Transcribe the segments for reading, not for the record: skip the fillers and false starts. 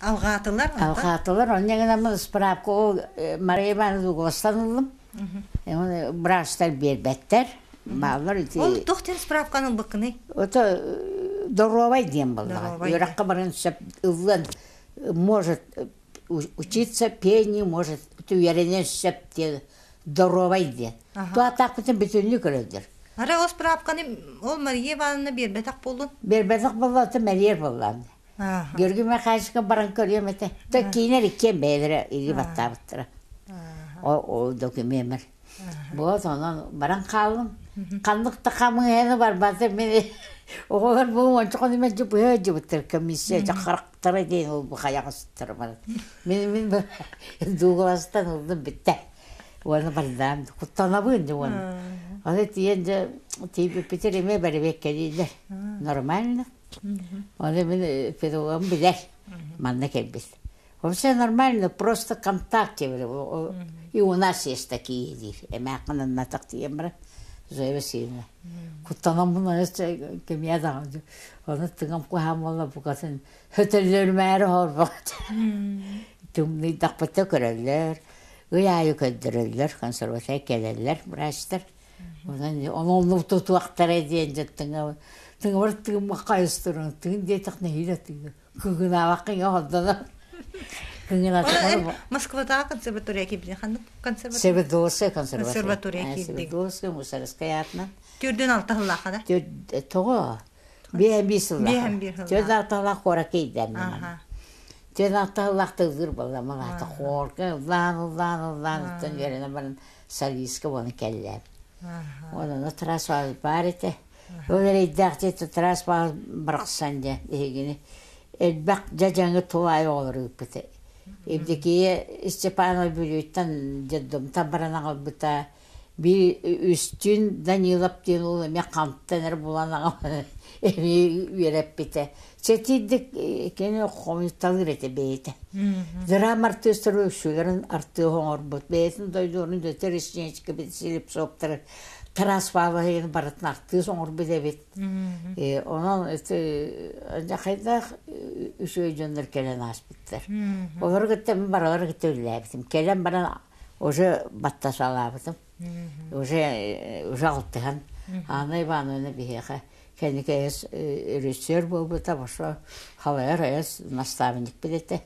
Алҕаатылар. Алҕаатылар. Онно гынан справка ол Мария Ивановна Дугластан ыллым. Быраастар биэрбэттэр. Бааллар ити. Ол туох диэн справканы ылбыккыный? Это доруобай диэн буоллаҕа. Үөрэххэ баран сөп ыллыан может учиться пению, может үөрэниэн сөп диэн доруобай диэн. Туатаахпытын бүтүннүү көрөллөр. Ара ол справканы ол Мария Ивановна биэрбэтэх буоллун? Биэрбэтэх буолла, ото мэлиэр буоллаан. Георгий Михайловичка баран көрүөм этэ. То киинэр иккиэн бэйэлэрэ илии баттаабыттара. Ол докумеммэр. Вот онон баран хааллым. Ханнык да хамыыһыйаны барбатым мин оҕолор бу уонча хонук мэлдьи быһа сылдьыбыттар комиссия дьахарахтара диэн ол бу хайаҕастара баран. Мин мин Дугластан ылдым бүттэ. Уонна бардаам куттанабын дьэ уонна. Аны тиийэн дьэ тиийбиппитигэр эмиэ бэрэбиэркэлииллэр. Нормально. Оны мин педагогым билэр. Манна кэлбит. Вообще нормально, просто контакт И у нас есть такие диир. Эмээххин тиийэн баран Зоя Васильевна. Куттанаммын кэмиэ даҕаны. Ону тыҥам куһаан буолла букатын хөтөллөрүмээри оһорбот. Тымныйдахпыта көрөллөр, ый аайы көрдөрөллөр, консерватория кэлэллэр врачтар. Онон онно тутуохтара диэн дьэ тыҥа тыҥабар тыыммакка айыстырын тыын диэтэх нэһиилэ тыына кыгынаабакка иҥэ хордоно кыгынатыгар Москватааҕы консерватория киирбитин ханнык консерватория? Свердловская консерватория. Консерватория киирдиҥ. Свердловская Мусорская аатынан. Төрдүн алта сыллаахха да? Тоҕо? Биэһэн биир сыллаах. Биэһэн биир сыллаах. Төрдүн алта сыллаах куоракка иирдэнним. Төрдүн алта сыллаах тыллыыр буолла малаата хоорго ыллаан ыллаан ыллаан оттон үөрэнэн баран солистка буолан кэллээм. Онон Тарас баар этэ. Ол эрэйдээх дьиэтэ Тарас барахсан дьэ биһигини элбэх дьадьаҥы тулаайы оҕолору ыыппыта. Евдокия Степанова Бүлүүттэн детдомтан баран аҕалбыта. Биир Үстүүн Данилов диэн уол эмиэ хантан эрэ булан аҕалан эмиэ үөрэппитэ. Сэтиирдик кини хомуйталыыр этэ бэйэтэ. Драма артыыстары үксүлэрин артыыс оҥорбут. Бэйэтин дойдуларын Дмитрий Снечкин, Слепцовтары Тарас Павлович барытын артыыс оҥорбут эбит. Онон хайдах үчүгэй дьоннор кэлэн ааспыттар. Олору кытта мин барылары кытта үлэлээбитим. Кэлэн баран уже баттасалаабытым. Уже уже алтыһан Анна Ивановна биһиэхэ кэнники эс режиссер буолбута, ошо халайар эс наставникпит этэ.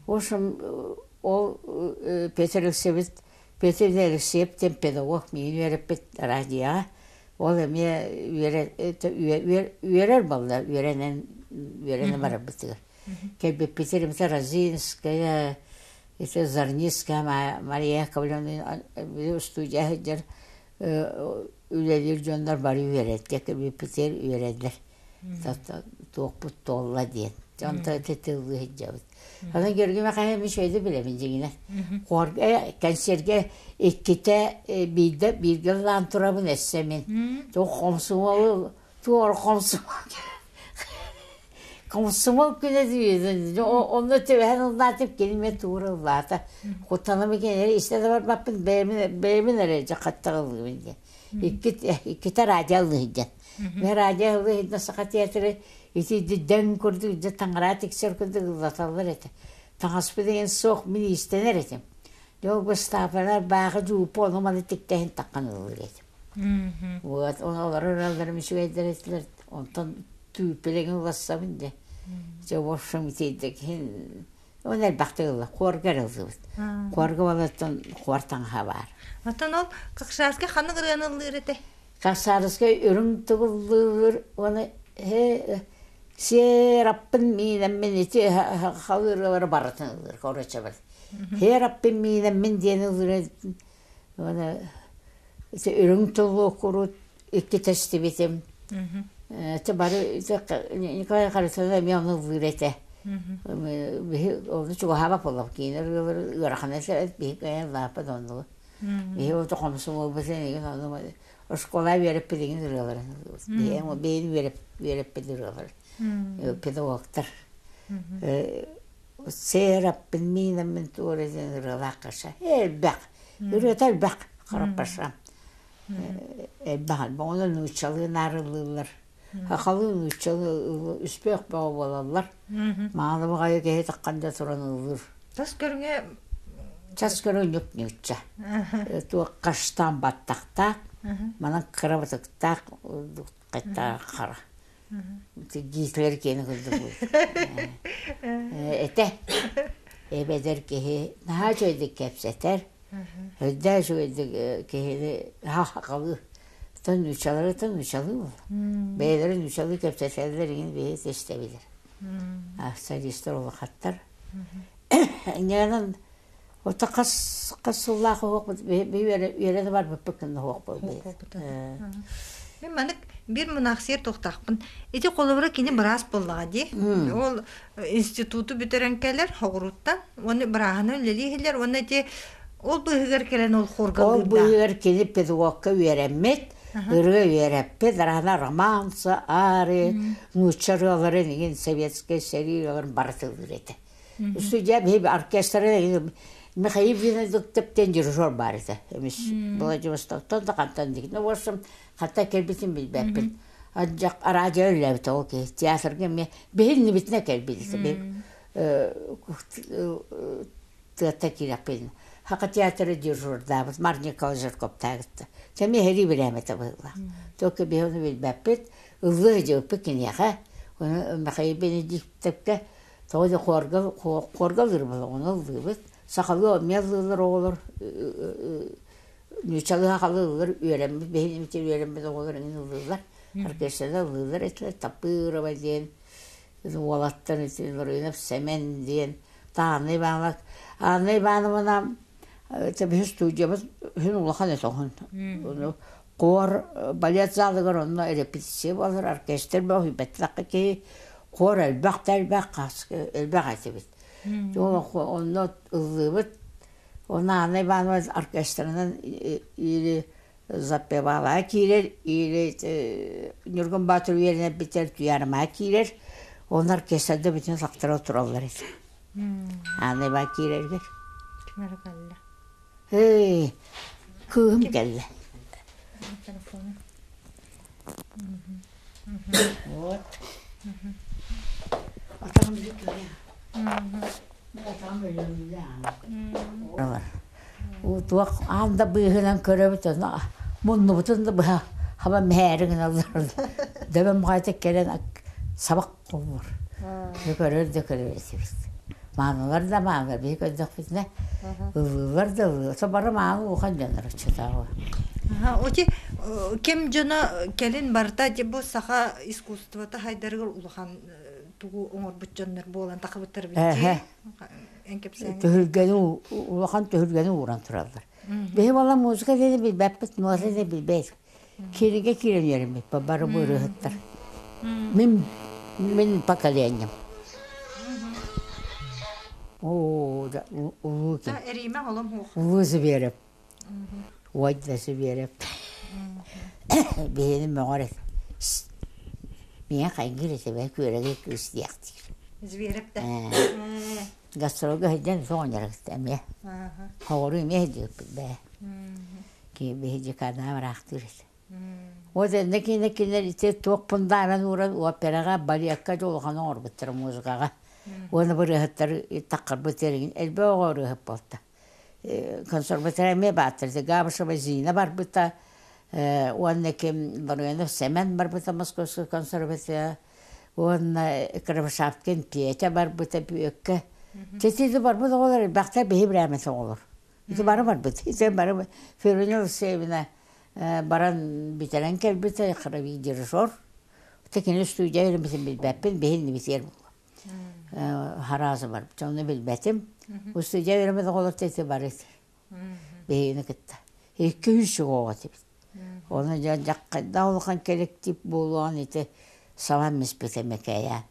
В общем, ол Петр Алексеевич Петр Алексеев диэн педагог миигин үөрэппит радиоҕа. Ол эмиэ үөрэр буолла, үөрэнэн үөрэнэ барарбытыгар. Кэлбиппитигэр эмиэ Розинская, ити Зарницкая Мария Яковлевна студия сылдьар үлэлиир дьоннор бары үөрэттэ, кэлбиппитигэр үөрэллэр. Туохпут туолла диэн. Онто ити тыллыы сылдьабыт. Онон Георгий Михайлович үчүгэйдик билэбин дьиҥинэн. Хуорга кэнсиэргэ иккитэ биирдэ бииргэ ыллаан турабын өссө мин. Туох хомсомол туох хомсомол комсомол күнэ онно түбэһэн ыллаатым кини мен туура ыллаата. Куттанам иккиэн истэ да барбаппын бэйэбин бэйэбин эрэ дьэ хаттар ыллыыбын диэн. Иккитэ радио ыллыһыйдьан. Мен радио ыллыһыйдьан Саха театры ити дэҥ курдук дьэ таҥараа тиксэр курдук ыллаталлар этэ. Таҥаспыт деген суох мин иистэнэр этим. Дьэ ол Густапалар бааҕы дьууппа ону маны тиктэһин таххан ыллыыр этим. Вот ону олорор ыалларым үчүгэйдэр этилэр. Онтон түүппэлэҥи улассабын дьэ. Дьэ в общем итийдик Ол элбэхтик ылла, хуорга эрэ ыллыбыт. Хуорга буолаттан хуор таҥаһа баар. Оттон ол Кокшарскай ханнык ырыаны ыллыыр этэ? Кокшарскай үрүҥ төгүллүүр уонна Сиэраппын миинэммин ити халыыр ырыалары барытын ыллыыр, короче бар. Сиэраппын миинэммин диэн ыллыыр уонна ити үрүҥ тыллуу курут икки тэстибитим. Ити бары Николай Харитонов эмиэ ону ыллыыр этэ. Биһи ону чугаһаабат буоллах киинэ ырыалары ыарахан этэ биһи кыайан ыллааппат оннугу. Биһи ото хомсомуолбутун игин ону оскуола үөрэппит игин ырыаларын биһи бэйин үөрэппит ырыалар педагогтар Сээраппын миинэммин туора диэн ырыалаах хаша элбэх ырыата элбэх хараппашам элбэх элбэх онон нууччалыы наарылыыллар. Сахалыы нууччалыы үспүөх бөҕө буолаллар. Мааны баҕайы киһи таххан да туран ыллыыр. Тас көрүҥэ Час көрүҥ ньуп-ньуучча. Туох каштан баттахтаах, манан кыра батыктаах, хаттаах хара. Гитлер киэнэ курдук этэ. Эбэдэр киһи наһаа үчүгэйдик кэпсэтэр, үрдээх үчүгэйдик киһини хахалыы. Тон нууччалары тон нууччалыы буолла. Бэйэлэрэ нууччалыы кэпсэтэллэр иҥин биһи истэбилэр. Солистар улахаттар. Инньэ Ото хас хас сыллаах уһуохпут үөрэнэ барбыппыт гына уһуох буолбут. Мин маннык биир мунаахсыйар туохтаахпын. Ити холобура кини быраас буоллаҕа дии. Ол институту бүтэрэн кэлэр хоҕуруттан уонна бырааһынан үлэлии иһиллэр уонна ити ол быыһыгар кэлэн ол хорга Ол быыһыгар кини педагогка үөрэммит, ырыа үөрэппит, рана романса, аары, нуучча ырыаларын игин советскай сэрии ырыаларын барыта ыллыыр этэ. Судья биһи оркестры Михаил Винодуктов диэн дирижер баар этэ. Эмис Владивостоктон да хантан дигин. Ну, в общем, ханта кэлбитин билбэппин. Радио үллээбит ол киһи. Театрга эмиэ биһиннибитинэ кэлбит. Тыатта киирэппин. Хака театры дежурдаабыт Марк Николаевич Жирковтаагытта. Кэми эһэри билээмэтэ быһыылаах. Только биһи ону билбэппит. Ыллыы дьыппыт киниэхэ. Ону Михаил Бенедиктовка Тоҕо да хуорга хуорга ылыырбыт ону ыллыыбыт. Сахалыы эмиэ ыллыыллар оҕолор нууччалыы сахалыы ыллыыр үөрэммит биһиги үөрэммит оҕолор эҥин ыллыыллар. Оркестрда ыллыыллар этилэр Тапырова диэн уолаттар Лоринов Сэмэн диэн Анна Ивановна Анна Ивановна биһи студиябыт үһүн улахан этэ оһун. Хор балет залыгар онно репетиция буолар, оркестр бөҕө киһи хор элбэх да элбэх, элбэх этибит. Онно ыллыыбыт. Онно Анна Ивановна оркестрынан или запевала киирэр, или Ньургун Баатыр үөрэнэрбитигэр туйаарымаа киирэр. Онно оркестрда бүтүн сахтара тураллар этэ. Анна Ивановна киирэригэр. Ким эрэ кэллэ. Эй, кыыһым кэллэ. Вот. Атаҕым Туох аан да быыһынан көрөбүт, ону муннубутун да быһа хаба мэһээри гыналлар. Дөбөм баҕайытык кэлэн сабах холбуур. Көрөр да көрөр этибит. Маанылар да маанылар, биһи көрдөхпүтүнэ ыллыыллар да ыллыыллар. Со бары мааны улахан дьоннор оччотооҕу. Оти ким дьоно кэлин барыта бу саха искусствота хайдарыгар улахан тугу оҥорбут дьоннор буолан тахыбыттар битти. Эн кэпсээҥ. Түһүлгэни улахан түһүлгэни ууран тураллар. Биһи буолан музыка диэни билбэппит, музыка диэни билбэт. Киригэ киирэн үөрэммит бары бу ырыаһыттар. Мин мин поколением. Оо, да, улуу ким. Эриимэ олом хуох. Улуу Зверев. Ой да Зверев. Биһини мөҕөр Миэ хайгыр этибэ күөрэгэй кыыс диэхтиир. Зверев да. Гастролга сылдьан соҕонньорукта эмиэ. Хоҕору эмиэ сылдьыбыппыт бээ. Биһи декадаҕа бараахтыыр этэ. Вот эннэ кинэ кинилэр ити туох фундамент ууран операҕа, балетка да улахан оҥорбуттара музыкаҕа. Уонна бу ырыаһыттары таххарбыт эригин элбэх оҕо ырыаһыт буолта. Консерватория эмиэ бааттар. Габышева Зина барбыта, уонна ким Ларионов Сэмэн барбыта Московскай консерватория, уонна Кривошапкин Петя барбыта Бүөккэ. Чэ, барбыт оҕолор элбэхтэр биһи бирээмэт оҕолор. Ити бары барбыт. Ити бары Феврония Алексеевна баран бүтэрэн кэлбитэ, хоровик дирижер. Ити кини студия үөрэммитин билбэппин, биһин битиэр Хараазы барбыт, ону билбэтим. Бу студия үөрэммит оҕолор ити бары биһигини кытта. 200 оҕо этибит. Оны дьэ дьаххайдаах улахан коллектив буолуон ити сабан миспитэ Микоян.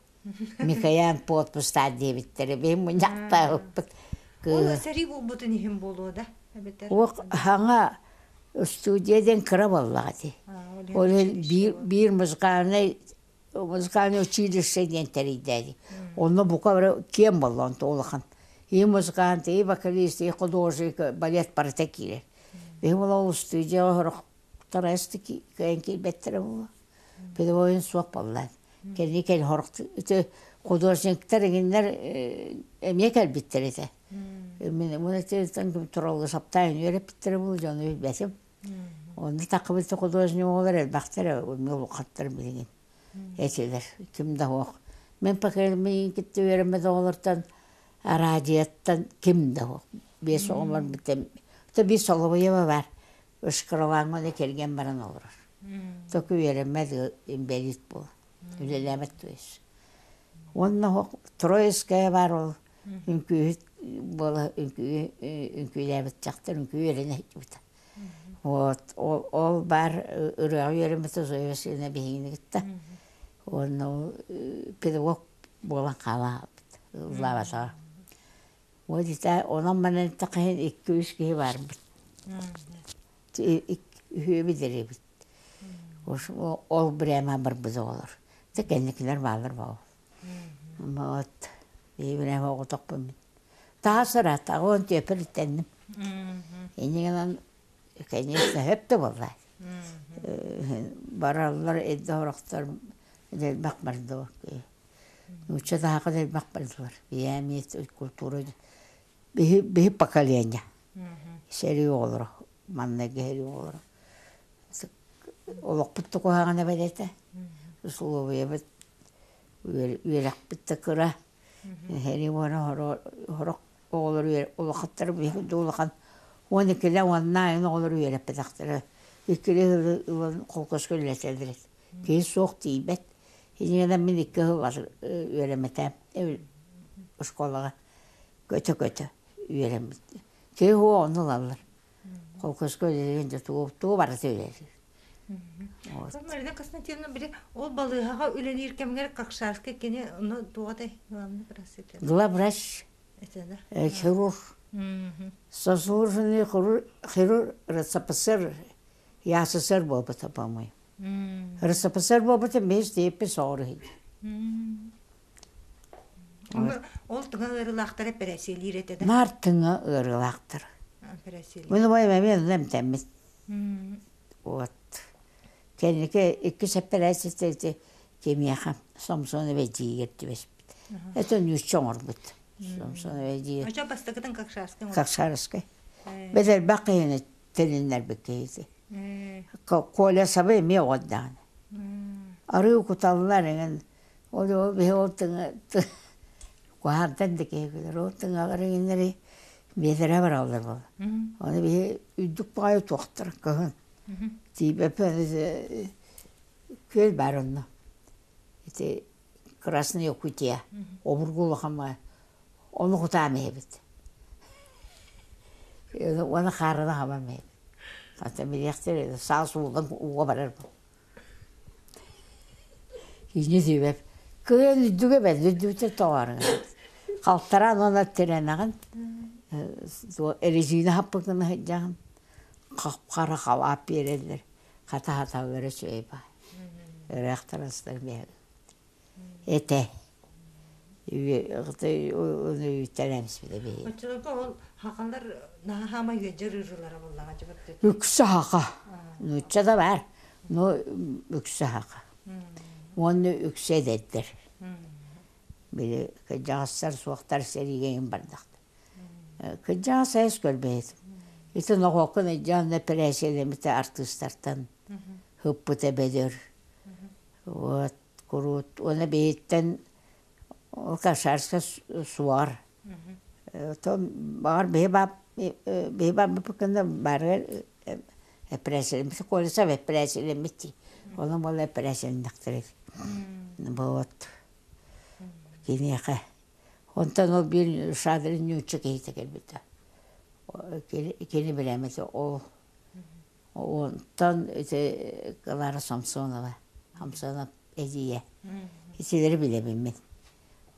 Микоян подпустаат диэбиттэрэ биһи мунньахтаабыппыт. Ол сэрии буолбутун иһин буолуо да эбэтэр Уох хаҥа студия диэн кыра буоллаҕа ити. Ол иһин биир, биир музыкальнай музыкальный училище диэн тэрийдээди. Онно бука бары киэн буолла онто улахан. И музыкант, и вокалист, и художник, балет барыта киирэр. Биһи буола ол студияҕа сорох тараасты кыайан киирбэттэрэ буолуо. Педагогин суох буолла. Кэлии кэл хорох художниктар иҥиннэр эмиэ кэлбиттэр этэ. Мин мун туралга саптаайын үөрэппиттэрэ бу дьону билбэтим. Онно таххыбыт художник оҕолор элбэхтэр, улахаттар билигин этилэр. Ким да суох. Мин пока миигин кытта үөрэммит оҕолортон араадьыйаттан ким да суох. Биэс оҕом бүтэн, биир Соловьева бар. Ышкаралааҥҥа кэргэн баран олорор. Току үөрэммэт инбэлиит буол. Үлэлээбэт то есть. Уонна Троицкая баар ол үҥкүүһүт буола үҥкүү үҥкүүлээбит дьахтар үҥкүү үөрэнэ сылдьыбыта. Вот ол, ол баар ырыаҕа үөрэммитэ Зоя Васильевна биһигини кытта. Уонна ол педагог буолан хаалаабыт, ыллаабатаҕа. Вот итэ онон манан эттэххэ икки-үс киһи баарбыт. Үһүөбүт эрэбит. Ол бирээмэ барбыт оҕолор. Дьэ кэнникилэр бааллар боо. Вот бии бирээмэ оҕотохпун мин. Таас ыраатаҕа он түөппэр иттэнним. Инньэ гынан конечно сөп да буолла. Бараллар эрдэ сорохтор элбэх бардылар. Нуучча таһаҕа элбэх бардылар. Ийэм культура биһи биһи поколение. Сэрии оҕолоро, манныгы сэрии оҕолоро. Олохпут да куһаҕана бэрт этэ. Условиябыт үөрэхпит да кыра. Сэрии уонна сорох оҕолор улахаттар биһиги да улахан 12-лэ уонна оҕолор үөрэппэтэхтэрэ. Иккилии сылы ылан холкуоска үлэлэтэллэр этэ. Киһи суох тиийбэт. Инньэ мин икки сыл үөрэммэтээм оскуолаҕа көтө-көтө үөрэммит. Киһи уо ону ылаллар. Холкуоска үлэлиэн дьэ тугу тугу барыта үлэлиир. Марина Константиновна били ол балыыһаҕа үлэлиир кэмҥэр Кокшарскай кини ону туоҕатай главный врач Главврач, хирург. Заслуженный хирург РСФСР, ЯССР буолбута, по-моему. РСФСР буолбута бэһис диэппи соҕур иһит. Ол тыҥа ыарыылаахтар эпэрээссийэлиир этэ да? Наар тыҥа ыарыылаахтар. Мин убайым эмиэ онно эмтэммит. Вот. Кэнники иккис эпэрээссийэтэ кимиэхэ Сомсонов эдьиийигэр түбэспит. Это нүүччэ оҥорбут. Сомсонов эдьиийэ. Очо бастакытын Кокшарскай Кокшарскай. Бэт элбэх киһини тилиннэрбит киһити. Коля сабы эмиэ оҕо даҕаны. Арыы куталлар эҥин ол ол биһи ол тыҥа куһаантан да киһи күлэр ол тыҥалар эҥиннэри биэдэрэ бараллар буолла. Ону биһи үрдүк баҕайы туохтар кыһын тиийбэппин күөл баар онно. Ити Красная Якутия обургу улахан баҕайы Ону кутаам иһэбит. Уонна хаарына хабам иһэбит. Хата билиэхтэр саас уулан ууга барар бу. Киһини сүүбэп. Кыайан үрдүгэ бэл үрдүбүтэ тоҕоорун. Халтараан уонна тирэнэҕин резина хаппыкына сылдьаҕын. Хара халаап биэрэллэр. Хата хаталлара үчүгэй баар. Ыраахтан сытар биһиги. Этэ. Оччолорго ол хахалар наһаа хаама үөдьэр ыарыылара буоллаҕа дьыбыт Үксэ хаха. Нуучча да баар, но үксэ хаха. Уонна үксэ эдэрдэр. Били кырдьаҕастар суохтар сэриигэ иһин бардахтар. Кырдьаҕас айас көрбөт. Ити ноҕуоккун ыйдьаан эпэрээссийэлэммитэ артыыстартан ыппыта бөдөр. Вот куруут уонна биһиттэн ол Кашарска суор. Оттон баҕар биһи баап биһи барбыппыт гына барыгар эпэрээссийэлэммит Колесов эпэрээссийэлэммит дии. Онон буолла эпэрээссийэлэннэхтэрэ. Вот киниэхэ. Онтон ол биир Шадрин нуучча киһитэ кэлбитэ. Кини билэммит ол Онтон ити Клара Самсонова, Самсонов эдьиийэ. Итилэри билэбин мин.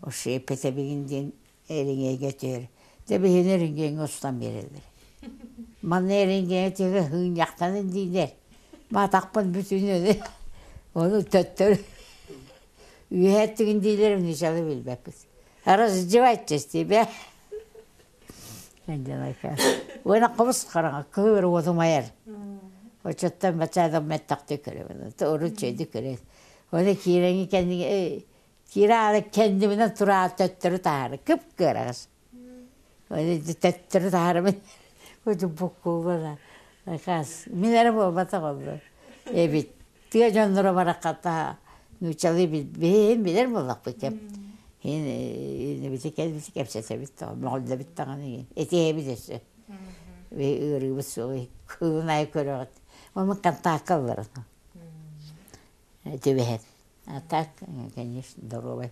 Ошиэппэтэбигин диэн эриҥэйгэ түһэр. Дьэ биһини эриҥэйгэ устан биэрэллэр. Манна эриҥэйгэ түһэ сыынньахтанын дииллэр. Матахпын бүтүн ону төттөрү үөһэ өттүгүн дииллэр ничего билбэппит. Раздевайтесь тебя. Уонна хобус хараҥа кыһыр уотумайар. Очоттон бачаадам мэттэхтик көрөбүн. Урут үчүгэйдик көрөбүн. Оны киирэҥи кэннигэ киирэ аара кэннибинэн тураат төттөрү таһаары кып-кыараҕас. Оны төттөрү таһаарабын. Хоту буккуллана. Хас мин эрэ буолбатах оллор. Эбит. Тыа дьонноро бараххата нууччалыы биһиин билэр буоллахпыт кэп. Хин бити кэлбити кэпсэтэбит тоҕо мөҕүллэбит даҕаны этиһэбит өссө. Ыарыыбыт суох кыылын айы көрөҕүт. Онон контакка ылларан. Түбэһэр. А так, конечно, здоровый.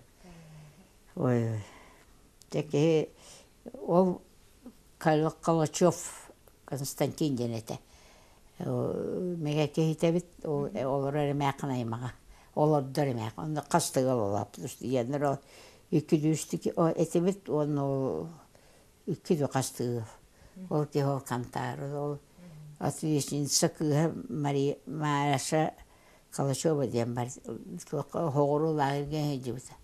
Ой, дьэ киһи ол Калачев Константин диэн этэ. Мэгэ киһитэбит олорор эмээххин аймаҕа. Олордор эмээх. Онно хас да ыал олооппут. Ийэннэр ол икки этибит уонна ол икки да хас да ыал. Ол киһи ол Хантаары ол отличница кыыһа Мария Маша Калачева диэн бар туохха оһоҕору лагерьга сылдьыбыта.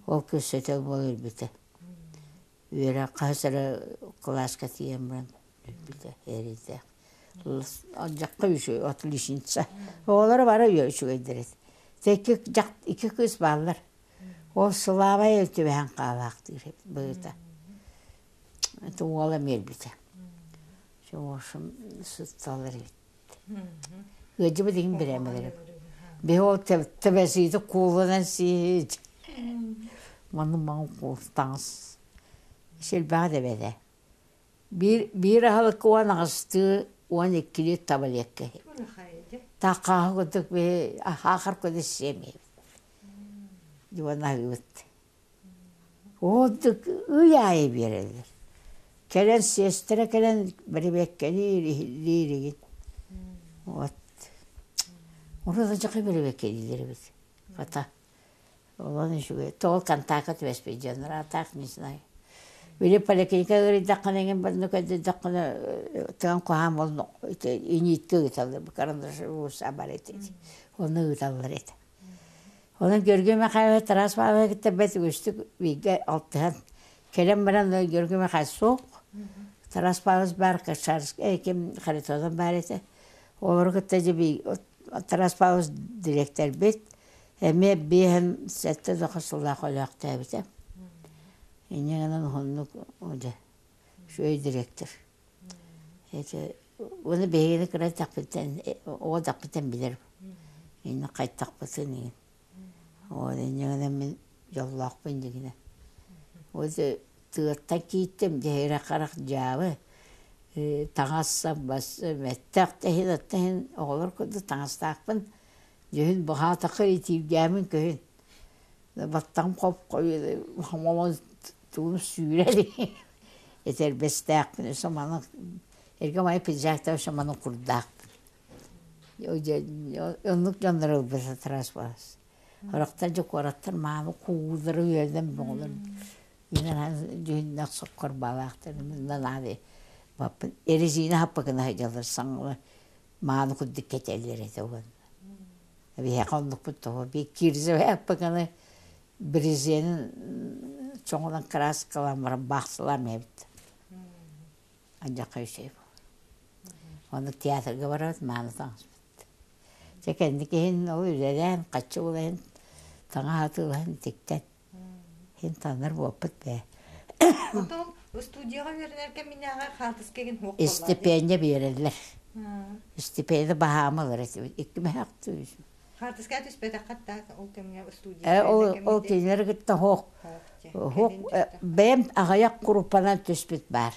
Ол кыыс сөтөл буола өлбүтэ. Үөрэх хаһыс эрэ кылааска тиийэн баран өлбүтэ эриирдээх. Алдьахха үчүгэй отличница. Оҕолоро бары үчүгэйдэр этэ. Икки, икки кыыс бааллар. Ол Сылаабай түбэһэн хаалаахтыыр эбит быһыыта. Это уола эмиэ өлбүтэ. В общем, сытталлар эбит. Ыалдьыбыт иһин бирээмэлэрим. Биһи ол тэбэсиити куулунан сиит. Манны маҥан куул таҥас. Силбэҕэ тэбэтэ. Биир, биир аһылыкка 18-тыы, 12-лии таблетка иһит. Тааххааһы курдук биһи аахар курдук сиэмиэбит. Дьуон аһыыбыт. Оодук ый аайы биэрэллэр. Кэлэн сиэстэрэ кэлэн бэрэбиэккэлиир, иһиллиир игин. Вот. Урут адьака бэрэбиэккэлииллэр эбит. Хата. Олон үчүгэй. Тоҕо контакка түбэспит дьоннор, а так не знаю. Били поликлиника ыарыйдаххына эҥин барыны көрдөрдөххүнэ тыган куһаан буолан иниитке ыыталлар карандаш бар этэ онно ыыталлар этэ. Онон Георгий Михайлович Тарас Павлович кытта бэрт үгүстүк бииргэ алтыһан кэлэн баран Георгий Михайлович суох Тарас Павлович баар Кашарскай ким Харитонов баар этэ. Олору кытта дьэ Тарас Павлович дириэктэрбит эмиэ биэһин сэттэ да сыллаах өлөөхтөөбүтэ. Инньэ гынан уһуннук дьэ үчүгэй дириэктэр. Это уонна биһигини кыра эрдэхпиттэн оҕо эрдэхпиттэн билэр. Инньэ хайтахпытын иһин. Ол инньэ гынан мин дьоллоохпун дьигинэ. Вот тыаттан кииттим дьэ харах дьаабы таҥас бас мэттээх да иһин отто иһин оҕолор курдук таҥастаахпын дьүһүн баһаатахха итииргээмин көһүн баттаҕым хоп хомолон тугум сүүрэр этэрбэстээхпин өссө маны эргэ маайа пиджактаах өссө маны курдаахпын оннук дьоннор ылбыта транспорт Сорохтор дьэ куораттар мааны кууллары үөрдэн бөҕөлөр дьүһүннэх соккор баалаахтар нанаады баппын резина хаппыкына сылдьаллар саҥалар мааны курдук кэтэллэр этэ уонна биһиэхэ оннукпут тоҕо биир кирзовай хаппыканы брезенин чоҥунан краскалаан баран баахсалаан эбит андьакка үчүгэй Оннук театрга барабыт мааны таҥаспыт. Дьэ кэнники иһин ол үлэлээн, хаччы булан, таҥас атыылаһан тиктэн иһин таҥнар буолпут бээ. Потом студияҕа үөрэнэр кэминээҕи хаартыска игин суох Истипиэндьэ биэрэллэр. Истипиэндьэ баһаама ылар этибит. Икки мөһөөхтүү. Хаартыска түспэтэххэ так ол кэмҥэ студия Ол ол кинилэри кытта суох. Суох бэйэм аҕыйах куруппанан түспүт баар.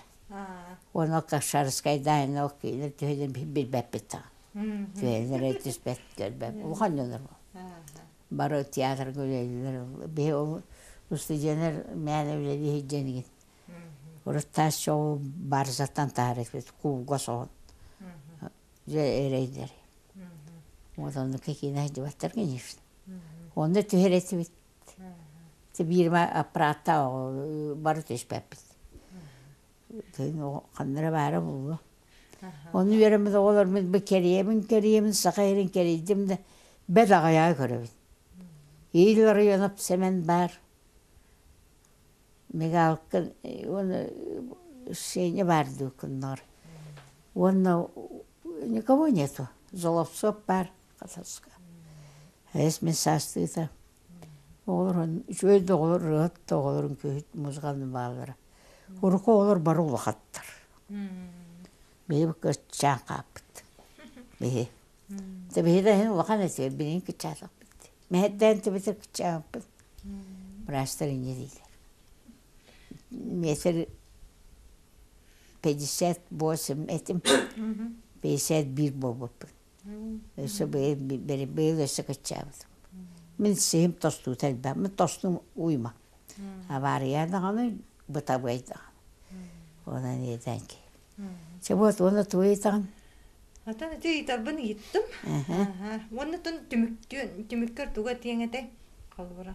Уонна Кашарскайдаан ол кинилэр түһэлин билбэппит даҕаны. Түһэллэрэ түспэт көрбөт. Улахан дьоннор бары театрга үлэлииллэр. Биһи ол устудьуоннар мээнэ үлэлии сылдьан игин. Урут таас чоҕу баржаттан таһар этибит, куулга соһон. Дьэ эрэйдэр. Вот оннук киинэ сылдьыбаттар конечно. Онно түһэр этибит. Биир аппарааттаах бары түспэппит. Ханна эрэ баара буолуо. Ону үөрэммит оҕолорбут бу кэрийэбин кэрийэбин саха иһин кэрийдим да бэрт аҕыйаҕы көрөбүн. Ил Районов Сэмэн баар. Мигалка уонна Сеня баар дуу куннар. Уонна никого нету. Золовцов баар Хатаска. Эс мин саастыыта. Оҕолор үчүгэй да оҕолор, ырыаһыт да оҕолор, үҥкүүһүт музыкальный бааллара. Урукку оҕолор бары улахаттар. Биһи кырчаан хааппыт. Биһи. Тэ биһи да иһин улахан этэ, билигин кыччаатахпыт. Мэһэйдээн түбэтэ кыччаабыппыт. Быраастар инньэ дииллэр. Метр 58 этим, 51 буолбуппун. Өссө быйыл быйыл өссө кыччаабытым. Мин сиһим тостуута элбэх. Мин тостум уйма. Авария даҕаны, бытабыай даҕаны. Онон иэдээн киһи. Чэ вот уонна тугу ыйытаҕын? Атын ити ыйытарбын ыйыттым. Уонна тун түмүктүөн түмүккэр тугу этиэҥ этэй? Холобура.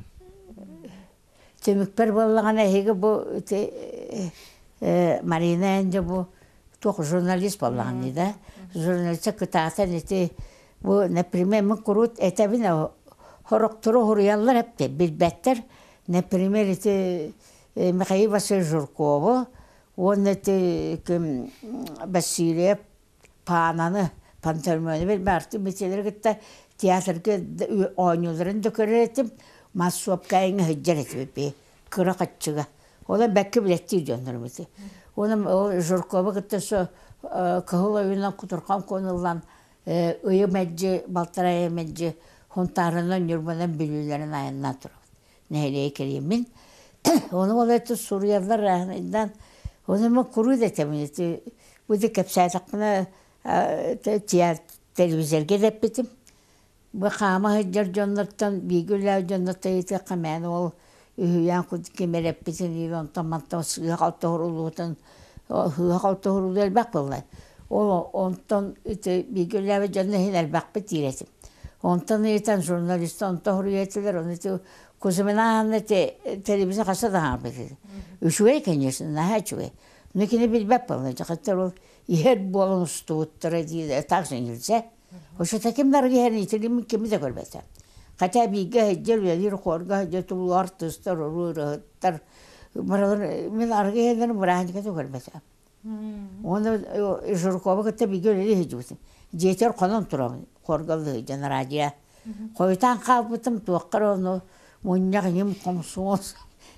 Түмүкпэр буоллаҕына эһиги бу ити Марина Энди бу туох журналист буоллаҕын дии да журналиста кытаатан ити бу например мин куруут этэбин хорохтору хуруйаллар эпти билбэттэр например ити Михаил Васильевич Жиркову уонна ити ким Васильев Паананы, пантомиманы билбэхтик битилэри кытта театрга оонньууларын да көрөр этим, массовка эҥэ сылдьар этибит кыра хаччыга. Ону бэккэ билэттиир дьоннорум ити. Оны ол Жиркова кытта со кыһыл ойуунан кутурхан куонуллан ыйы мэлдьи, балтараа ыйы мэлдьи Хунтаарынан, Ньурбанан, Бүлүүлэрин айаннаан турабыт. Нэһилиэги кэлиэммин. Ону ол это суруйаллар рааһынайдаан ону мен куруу да этэбин ити бу да кэпсээтэхпинэ телевизорга да эппитим бу хаама сылдьар дьоннортон бииргэ үлэлээбит дьоннортон ыйытыахха мээнэ ол үһүйээн курдук ким эрэ эппитин или онтон мантан сыыһа-халты уһуруллубутун сыыһа-халты уһуруллуу элбэх буолла ол онтон ити бииргэ үлэлээбит дьонно иһин элбэхпит диир этим Онтон ыйытан журналистар онто суруйа этилэр, ону ити Кузьмина телевизор хаса да хаалбыт этэ. Үчүгэй, конечно, наһаа үчүгэй. Но кини билбэт буолла, дьахтар ол иһэр буолан устубуттара диир, так же нельзя. Ошо таким да иһэр итилим кими да көрбөтө. Хотя бииргэ сылдьар, үлэлиир хорга сылдьар тулу артыыстар, уруу ырыһыттар, барылар мин арыгы иһэллэрин бырааһынньыкка да көрбөтө. Уонна Жиркова кытта бииргэ үлэлии сылдьыбытым. Дьиэтигэр хонон турабын, хорга сылдьан радио. Хойутаан хаалбытым, туохха эрэ ону мунньах иҥим хомсуол.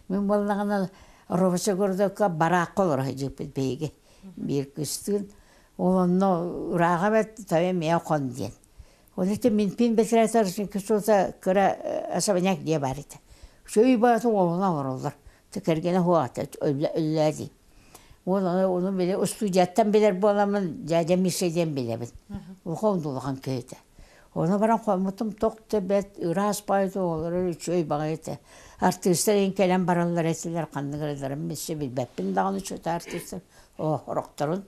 Мин буоллаҕына Робосегордокка бараакка олоро сылдьыбыппыт биһиги биир кыстыын. Ол онно ырааҕа бэрт тойон эмиэ хон диэн. Ол ити Минпин бэтэрээтэр суота кыра особняк дьиэ баар этэ. Үчүгэй баҕайытык уолунан олороллор. Кэргэнэ суох этэ, өллөө дии. Уол ону били устудьуйаттан билэр буоламмын дядя Миша диэн билэбин. Улахан да улахан киһи этэ. Ону баран хоммутум тох да бэрт ыраас баҕайы оҕолоро үчүгэй баҕайы этэ. Артыыстар иһин кэлэн бараллар этилэр ханнык эрэлэрин миссэ билбэппин даҕаны чута артыыстар орохторун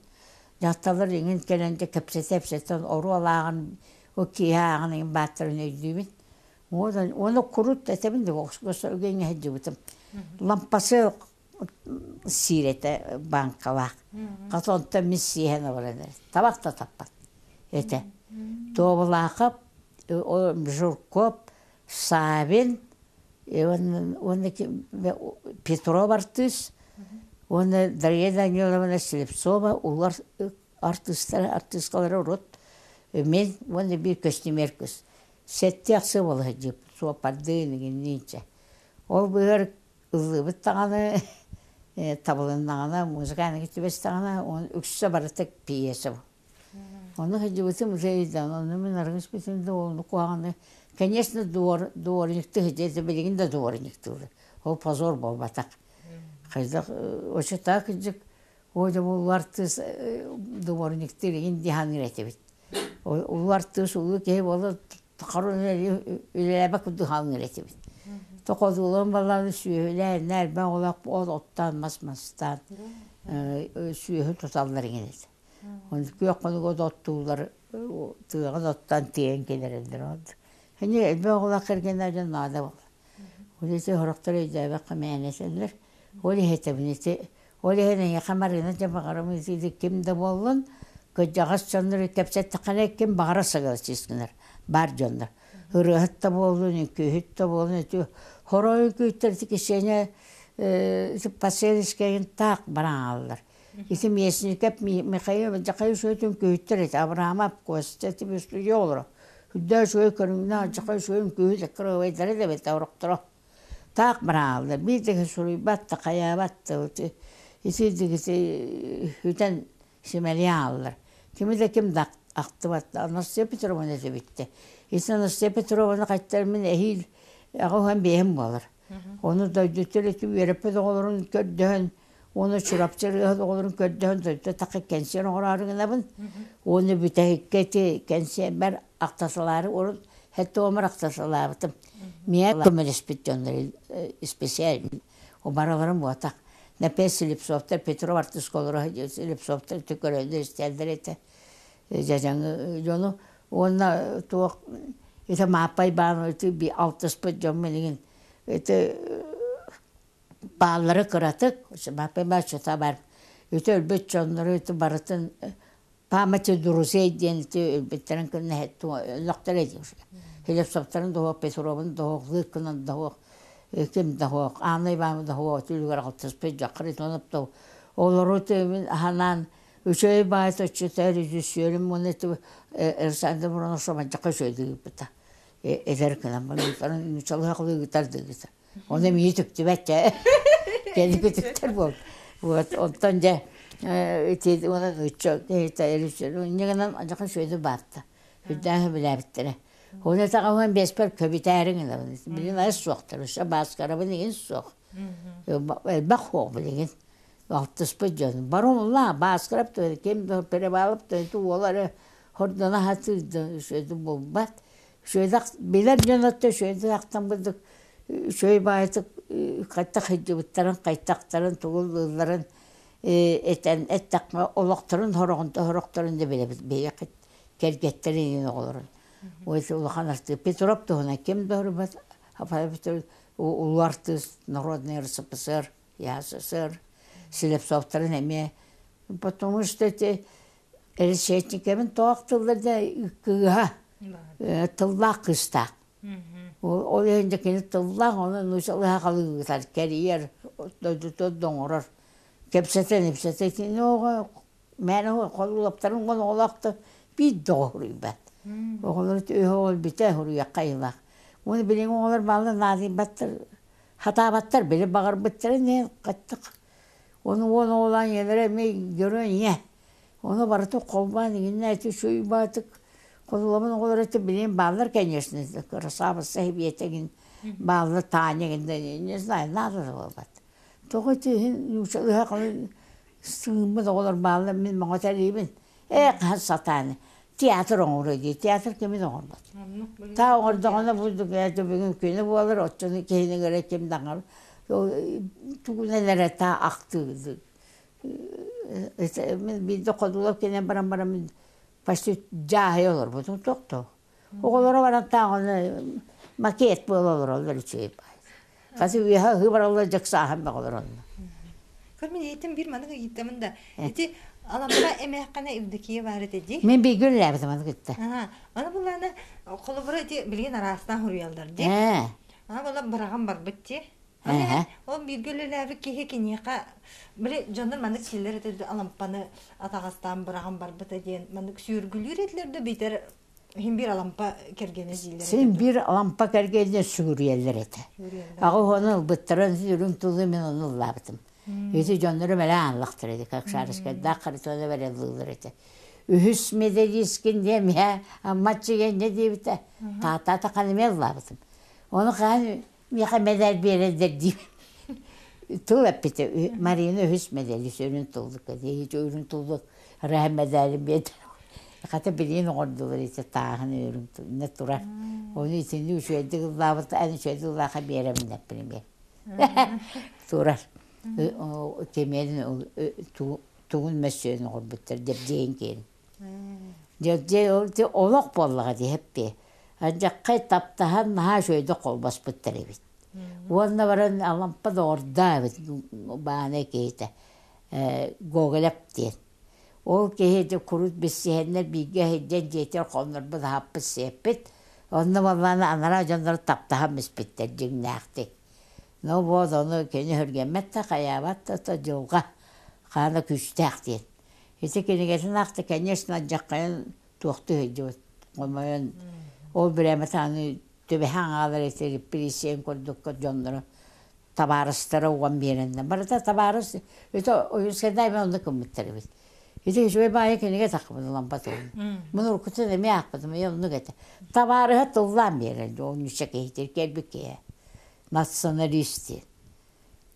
дьахталлар иҥин кэлэн дьэ кэпсэтэ-кэпсэтэн оруол ааҕан ол киэһэ ааҕан иҥин бааттарын өйдүүбүн. Уонна курут этэбин да үгэҥҥэ сылдьыбытым. Лампасы сиир этэ бааҥкалаах. Хата онтон мин сиэһэн олорон эрэ. Табах да таппат этэ. Туобулаахап, Журков, Савин, уонна Петров артыыс, уонна Дарья Даниловна Слепцова улар артыыстара, артыыскалара урут мен уонна биир көстүмэр кыс. Сэттэ ахсы буола сылдьыбыт, суоппардыын игинниинчэ. Ол быыһыгар ыллыыбыт даҕаны, табылыннаҕына, музыкальнай түбэстэҕинэ, уон үксэ барыта пьеса. Ону сылдьыбытым уже өйдөөн, ону мин аргыспытым да уолну куһаҕаны, конечно, дворниктыы сылдьар, билигин да дворниктыыр. Ол позор буолбатах. Хайдах оччотоох кырдьык Оо дьэ бу улуу артыыс дворниктыыр игин дии саныыр этибит. Улуу артыыс улуу киһи буола харун үлэлээбэт курдук саныыр этибит. Тоходуулан балааны сүөһүлээн элбэх олох от оттоон мас мастаан сүөһү туталлар игин этэ. Оны күөх хонуга оттууллар тыаҕа оттоон тиэйэн кэлэрэллэр. Хини элбэх оҕолоох кэргэннэр дьон наада буолар. Ол ити сорохтор өйдөөбөккө мээнэ этэллэр. Ол иһэтэбин ити Ол иһин эйиэхэ Марина дьэ баҕарым ити ким да буоллун, кырдьаҕас дьоннору кэпсэттэххинэ ким баҕара согласись гынар баар дьоннор. Ырыаһыт да буоллун, үҥкүүһүт да буоллун, ити хорой үҥкүүттэр ити кисиэнэ Паселискайын таах баран хааллар. Ити Местников Михаил дьахай үчүгэй үҥкүүһүттэр этэ. Абрамов Костя ити студия оҕолоро. Үрдээх үчүгэй көрүҥнээх дьахай үчүгэй үҥкүүһүт кырыабайдара да эбит орохторо. Таах барааллар. Биир да киһи суруйбат да, хайаабат да ити ити үтэн симэлийэн хааллар. Кими да ким да ахтыбат. Анастасия Петровна этибиттэ. Ити Анастасия Петровна хайтар мин эһиил аҕа уһан биэһим буолар. Ону дойдутугар ити үөрэппит оҕолорун көрдөһөн уонна Чурапчы ырыаһыт оҕолорун көрдөһөн дойду тахха кэнсиэр оҥороору гынабын. Уонна бүтэһиккэ ити кэнсиэрбэр ахтасалаары урут хэттуомар ахтасалаабытым. Миэ көмөлөспүт дьоннор специально барыларын буотах. Например, Слепцовтар, Петров артысколоро Слепцовтар көрөллөр истэллэр этэ. Дьадьаҥы дьону уонна туох ити Мааппай баан алтыспыт дьон билигин ити бааллара кыратык Мааппай баан чута бар ити өлбүт дьоннору ити барытын памяти друзей диэн ити өлбүттэрин кынна өлөхтөрө диир Хлебцовтарын доһуох Петровын доһуох Лыккынан доһуох ким доһуох Анна Ивановна доһуох түлүгэр алтыспыт Харитонов олору ханаан Үчүгэй баайта оччото режиссерим уонна ити Александр Воронов мадьака үчүгэйдик ыыппыта. Эдэр гынан баран нуучалыы ыытар дыгыта. Оны эмиэ түктүбэт ээ. Кэлики түктэр буол. Вот онтон дьэ ити уонна нуучча киһитэ режиссер инньэ гынан адьака үчүгэйдик баатта. Үрдээх билээбиттэрэ. Оны таҕаһын бэспэр көбүтээриҥ ылабын. Билин ас суохтар, өссө бааскарабын игин суох. Элбэх суох билигин. Алтыспыт дьон барылла Бааскарап да ким да Перевалов да ити уола эрэ хордоно сатыыр да үчүгэйдик булбат. Үчүгэйдик билэр дьон өттө үчүгэйдик ахтан курдук үчүгэй баайытык хайтах сылдьыбыттарын, хайтахтарын, тугу ыллыылларын этэн эттэххэ олохторун сороҕун сорохторун да билэбит биһиги кэргэттэрин иһин оҕолорун. Ой улахан артыыс Петров туһунан ким да суруйбат улуу артыыс народный РСФСР СССР Слепцовтарын эмиэ потому что эти решетникебин тоох тыллар да кыыһа тыллаах кыыстаах ол иһин дьэ кини тыллаах ону нуучалыы халыытар кэрийэр дойдутун доҥорор кэпсэтэн ипсэтэ итини оҕо мээнэ холулаптарын оҕолоох да биир да оҕо суруйбат оҕолор үһү оҕол бүтэ суруйахха айылаах уонна билиҥҥи оҕолор баалла наадыйбаттар Хатаабаттар били баҕарбыттарын иһин хаттах ону уон оҕолоон ийэлэрэ эмиэ дьоро ийэ ону барытын холбоон игиннэ ити суйбаатык холулабын оҕолоро ити билигин бааллар конечно красавица эбиэтэгин бааллар Таня не знаю надо да буолбат тоҕо ити иһин нуучалыһа сыыммыт оҕолор бааллар мин моҥо тэлиибин Ээ, хаһан сатаан театр оҥоруо дии, театр кими да оҥорбот. Таа оҥордоҕуна бу бүгүн күнү буолар, оччону киһини көрө ким даҕаны тугунан эрэ таа ахтыы. Мин биирдэ ходулап кэлэн баран баран почти дьааһыйа олорбутум тохтоо. Оҕолоро баран тааҕына макет буола олороллор үчүгэй баай. Хасы үөһэ ыһыы бараллар дьыксааһын бөҕөлөр онно. Көр мин этим бир манык ыйыттамын да. Ити алампа эмээххэнэ Евдокия баар этэ дии. Мин бииргэ үлэлээбитим аны кытта. Аны буллаана холобура ити билигин араастаан суруйаллар дии. Аны була быраҕан барбыт дии. Аны ол бииргэ үлэлээбит киһи киниэхэ били дьоннор маннык сиэллэр этэ алампаны атаҕастаан быраҕан барбыта диэн маннык сүөргүлүүр этилэр да биитэр Син биир Алампа кэргэнэ дииллэр Син биир Алампа кэргэнэ сүгүрүйэллэр этэ. Аҕа уһуну ылбыттарын үрүҥ тылы мин ону ыллаабытым. Ити дьоннорум эрэ аанлахтар этэ, как шарскайдаах Харитона эрэ ыллыыллар этэ. Үһүс медалисткин диэн миһэ Аммаччыгэнньэ диэбитэ. Таатаата ханыме ыллаабытым. Ону хаһан миэхэ медаль биэрэллэр диибин. Тыл эппитэ Марина үһүс медалист үрүҥ тыллык үрүҥ тыллык Раһа медалин биэрдэ. Хата билигин оҥордулар ити тааһын үрүҥ не турар. Ону итини үчүгэйдик ыллаабыт эн үчүгэйдик ыллааха биэрэмин например. Турар. Кэмиэн тугун мөссүөн оҥорбуттар Дьэбдьиэйин киэн. Дьэбдьиэй ол олох буоллаҕа дии хэппиэ. Андьаххай таптаһан наһаа үчүгэйдик холбоспуттар эбит. Уонна баран Алампа доҕордоо эбит баанай киһитэ Гоголев диэн. Ол киһи дьэ курут билсиһэннэр бииргэ сылдьан дьиэтигэр хоннорбут аһаппыт сиэппит. Онно буоллаҕына анараа дьоннор таптаһан испиттэр дьиҥнээхтик. Ну вот ону кини өһүргэммэт да хайаабат да то дьылҕа. Хаана күүстээх диэн. Ити кинигэтин аахта, конечно, алдьархайын туохтуу сылдьыбыт. Хомойон ол бириэмэтэ аны түбэһэн хаалар этэ репрессия курдукка дьонноро табаарыстара уган биэрэннэр. Барыта табаарыс это Ойуунскайдаах эмиэ оннук гыммыттар эбит. Ити үчүгэй баайы кинигэ таххыбын лампа туһун. Мун уруккутун эмиэ аахпытым, эмиэ оннук этэ. Табаарыһа тыллаан биэрэр, ол ньучча киһитир кэлбит киһи. Националист диэн.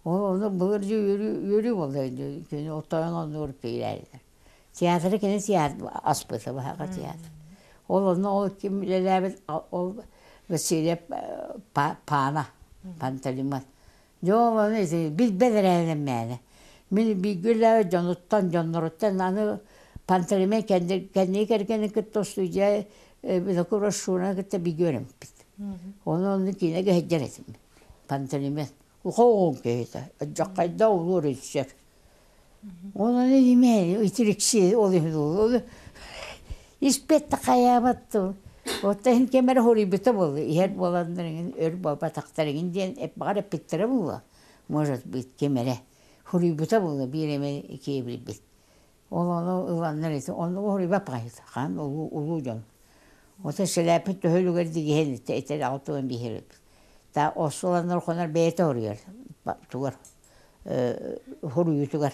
Ол ону былыр үөрүү үөрүү буолла кини тойон оннугар киирээдилэр. Театры кини театр аспыта баһаҕа театр. Ол онно ол ким үлэлээбит ол Васильев Пана Пантелеймон. Дьэ ол ону ити билбэт эрээбинэн мээнэ. Мин бииргэ үлэлээбит дьонуттан, дьонноруттан аны Пантелеймон кэнники кэргэнин кытта студия Винокуров Шураны кытта бииргэ үөрэммиппит. Ону онно киинэгэ сылдьар этим. Пантелеймон Ухоҕун киһитэ, дьаххайда улуу режиссер. Онон имэ итирикси ол иһин ол испэт да хайаабат Оттон иһин кэм эрэ хоруйбута буолла, иһэр буоланнар иҥин өр буолбатахтар иҥин диэн баҕар эппиттэрэ буолуо. Может быть, ким эрэ хоруйбута буолуо биир эмэ киэбирбит. Ол ону ыланнар ити оннугу хоруйбат баҕайыта хаан улуу улуу дьон. Ото сэлээппит төһө үлүгэр дигиһэн этэр алтыан биһирэбит. Та осуланнар хонор бэйэтэ хоруйар тугар хоруйутугар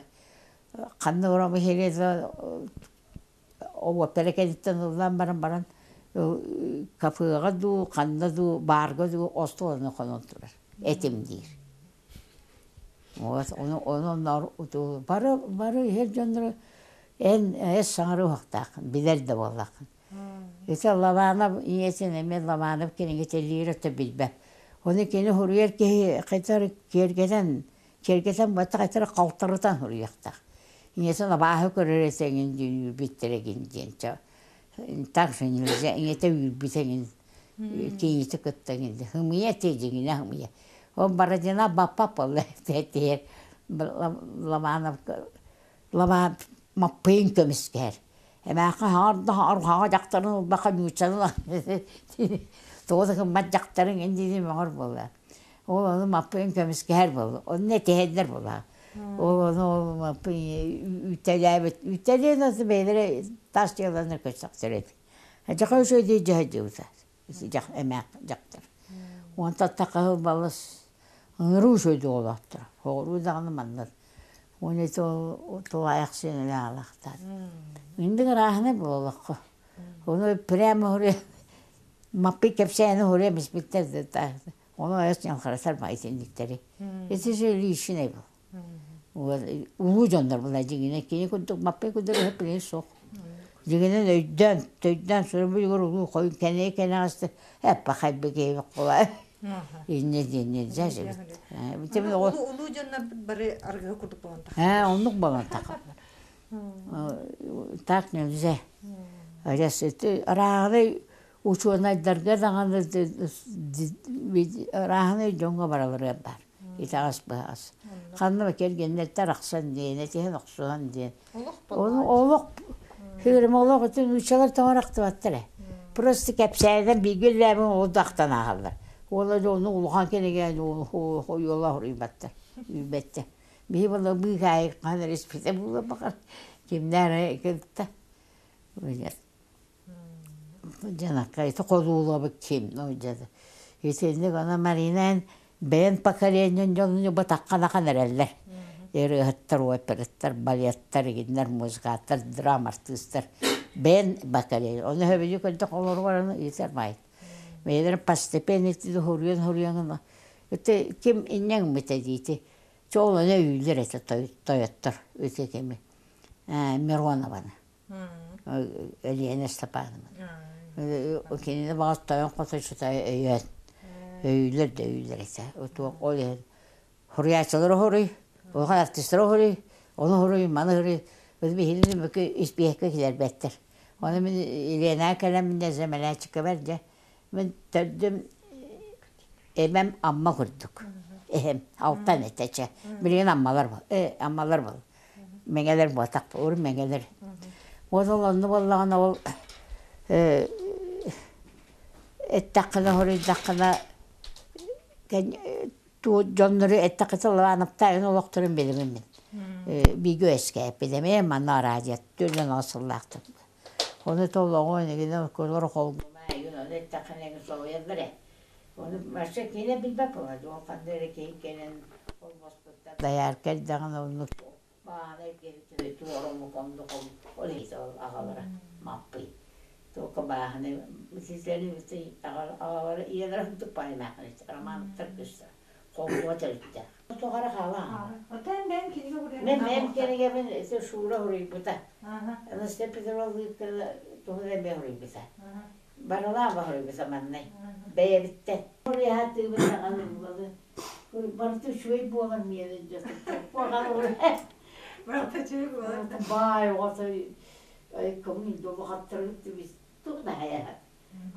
ханна ором иһире оуоптара кэнниттэн ыллаан баран баран кафеҕа дуу ханна дуу баарга дуу остуоланы хонон турар этим диир. Вот ону ону бары бары иһэр дьоннору эн эс саҥара уһахтааххын билэр да буоллаххын. Ити Лобанов ийэтин эмиэ Лобанов кинигэтэлиир өттө билбэт. Ону кини суруйар киһи хайдах киэргэтэн киэргэтэн баттах этэр халтарытан суруйуохтаах. Ийэтин абааһы көрөр этэҥин диэн үүрбүттэр эгин диэн так же нельзя ийэтэ үүрбүт эҥин кийиити кытта эҥин хымыйа этэ дьиҥинэ хымыйа. Ол Бородина баппап буолла этиһэр Лобанов Лабаан Маппыйын көмүскэһэр. Эмээххин хаҥар дьахтарын ылбакка нууччаны тоҕо да гыммат дьахтарыҥ ин мөҕөр буолла. Ол ону Маппыйын көмүскэһэр буолла. Онно этиһэллэр буолла. Ол ону ол Маппый үтэлээбит. Үтэлиэн осы бэйэлэрэ тас дьыаланар көстөхтөр эбит. Дьаха үчүгэйдик дьаһайдыбыта. Эмээх дьахтар. Уонтан тахаһы балыс ыҥырыы үчүгэйдик олохтор. Хоҕуруу даҕаны манна Уонна тулаайах сиэнэ аалахтаат. Инник ырааһынай буоллахха. Ону прямо хоруй маппый кэпсээни хоруй биспиттэр да ону айас ньалхарасар ма итинниктэри. Ити же лишний был. Улуу дьоннор була дьиҥинэ кини курдук маппый курдук өһөппүнэ суох. Дьиҥинэн өйдөөн, төйдөөн суруйбут улуу хойун кэнэ кэнэҕэстэ эппахайбы киһи була. Инньэ диэн нельзя же Улуу дьоннорбут бары аргыһы курдук буолан тахаллар. Оннук буолан тахаллар. Так нельзя. Ырааҕынай учуонайдарга даҕаны ырааһынай дьоҥҥо бараларыгар баар. Итэҕэс быһаҕас. Ханна кэргэннэртэн арахсан диэн, этиһэн охсуһан диэн. Олох Хыырым олох ытын нууччалар тоҕо ахтыбаттар ээ. Просто кэпсээнэн бииргэ үлэлээбин ол да ахтан ааһаллар. Уола дьону улахан кинигэ ойуола хоруйбаттар, үүрбэттэр. Биһи була быыкаайык хаһан эрэ испитэ буолуо баҕар кимнээх эрэ кытта. Дьанакка ити холуулабыт ким итинник аны Марина бэйэн поколениен дьонун батахханахан эрэллэр ырыаһыттар операттар балеттар игиннэр музыканттар драма артыыстар бэйэн поколение ону хөбүлүү көрдөх олоругар аны ыытар маайт бэйэлэрин постепенно хоруйан хоруйан ити ким инньэҥмитэ диити чоол ону өйүүллэр этэ тойоттор ити кими Миронованы Өлүөнэ Степановна. Кинини баҕас тойон хоточута өйөөн өйүүлэр да өйүүлэр этэ. Ол иһин хоруйааччылары хоруй, улахан артистары хоруй, ону хоруй, маны хоруй. Биһигини мөкү испииһэккэ киллэрбэттэр. Ону мин Еленаҕа кэлэн мин землячкабар дьэ мин төрдүм эбэм Амма курдук. Эһэм Алтан этэ чэ. Билигин Аммалар Аммалар был. Мэҥэлэр буотах ур мэҥэлэр. Уон ол онно буоллаҕына ол эттэххинэ хоруйдаххына дьоннору эттэххэ Лобановтаайын олохторун билимин мин. Бигэ үөскээппит эмиэ манна араадьыйа түөртүн сыллаахтар. Ону толоҕу энигинэ колор холгума эйгин ону эттэххинэ эҥин соһуйаллар ээ. Ону вообще киинэ билбэт буолар. Ол ханна эрэ киһи кэлэн холбоспуттар. Дайаар кэлдэҕинэ оннук баанай киһи туоромук оннук ол иһит ол аҕалара Маппый. Только бааһынай ситэри аҕалара ийэлэрэ туппайнаахын Романовтар кыыстара. Холкуо төрүттээх. Тоҕо хаалаан. Отон бэйэм кинигэ суруйар Мен бэйэм кинигэбин ити Шура суруйбута. Анастасия Петровна Лыткина туһунан эмиэ суруйбута. Барылаан суруйбута маннай. Бэйэбиттэн. Суруйаатыыбын даҕаны буланы. Барыта үчүгэй буолар миэнин дьэ. Барыта үчүгэй буолар. Баай оҕото көҥүл долухаттарын түбүс тугу да хайаһар.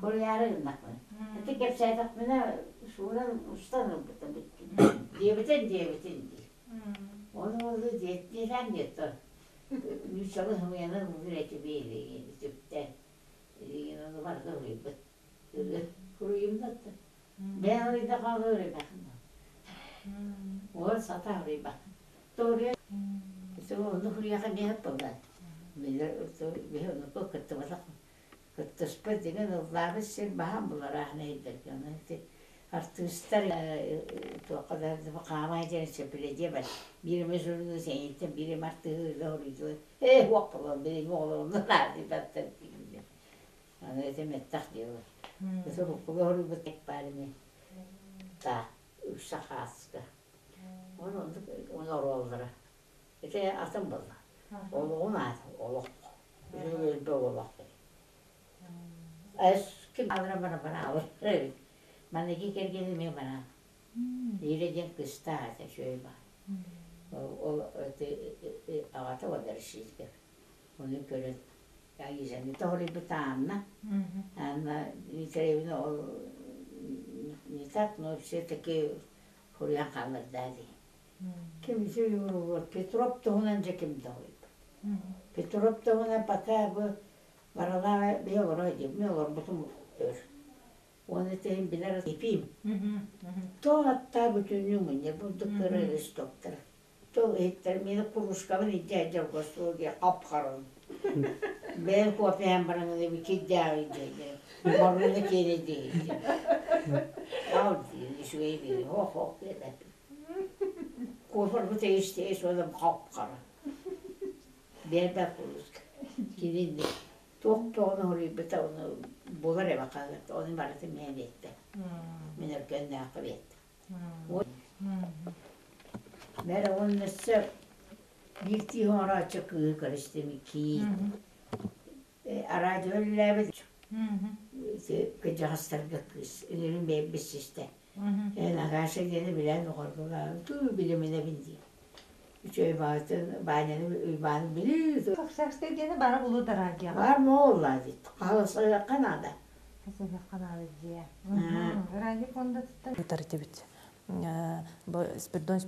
Куруйаары гыннахпына. Ити кэпсээтэхпинэ сууран устан ылбыта бүттүм. Диэбитин диэбитин дии. Ону олу диэттиэлээн диэттэр. Нууччалыы хымыйанан ылыр эти биэлигин үтүктэн. Илигин ону барыта уруйбут. Куруйум да Бэйэ уруйда хаалы уруйбахын. Ол сата уруйбахын. Торуйа Ону хуруйаха биһэт буолла. Билэр биһи онуку кыттыбатах кыттыспыт деген ыллаабыт сир баһаам булараахын иһиллэргэ. Онон ити артыыстар туохха да хаамай диэн сөпүлэдиэ бар. Биир эмэ суруйуу сэйиттэн биир эмэ артыыһы ыла хоруйдуо. Ээ уох болон билиҥҥи оҕолорунан аадыйбаттар дииллэр. Аны ити меттах диэбит. Ити уруккуга хоруйбут баар ини. Та үксэ хааска. Оны оннук оны оруоллара. Ити атын буолла. Олоҕун аата олох. Үчүгэй олох. Эс ким алра бара бараабыт эбит. Маныгы кэргэним эмиэ бараан. Лира диэн кыстаах этэ үчүгэй баар. Ол аҕата уодарышыытыгар. Ону көрөн Аизаны тоһуруйбут Анна. Анна Дмитриевна ол не так, но все-таки хуруйан хаалларда дии. Ким Петров туһунан дьэ ким да хоруйбат. Петров туһунан пока бу баралаа бэйэ олорор диим, мин олорбутум өр. Уонна этиһин билэр Епим. Тоҕо аттаа бүтүннүү мунньар бурдук кыра листоктар. Тол иһиттэр миэнэ кружкабын илдьэ дьолго суолга хап-харан. Бэйэм кофеһан баран кирдээҕи дьэ Моруна киэнэ диэһити. Ал диэн үчүгэй бири хох-хох диэтэ. Кофербут эйис-тэйис уонна хап-хара. Биэрбэт куруска. Кинини туох тоҕону хоруйбута ону булар эбэ хаһыат ону барытын миэн биэттэ. Мин өркөннөөххө биэттэ. Мэр уонна өссө биир тииһи оҥорооччу кыыһы көрүстүм киин. Араадьыйа үлэлээбит кырдьаҕастарга кыыс үнүрүн бэйэбит систэ. Эн Агаша диэни билэн оҕоргулаан туу билиминэбин дии. Үчүгэй баҕатын Ваняны Уйбааны билии. Саксакстай диэни бара булуу дараагияҕа. Бар моолла дит. Хааласыахха наада. Хасыахха наада дьиэ. Радио фондатыттан. Ыытар этибит. Бу Спиридон.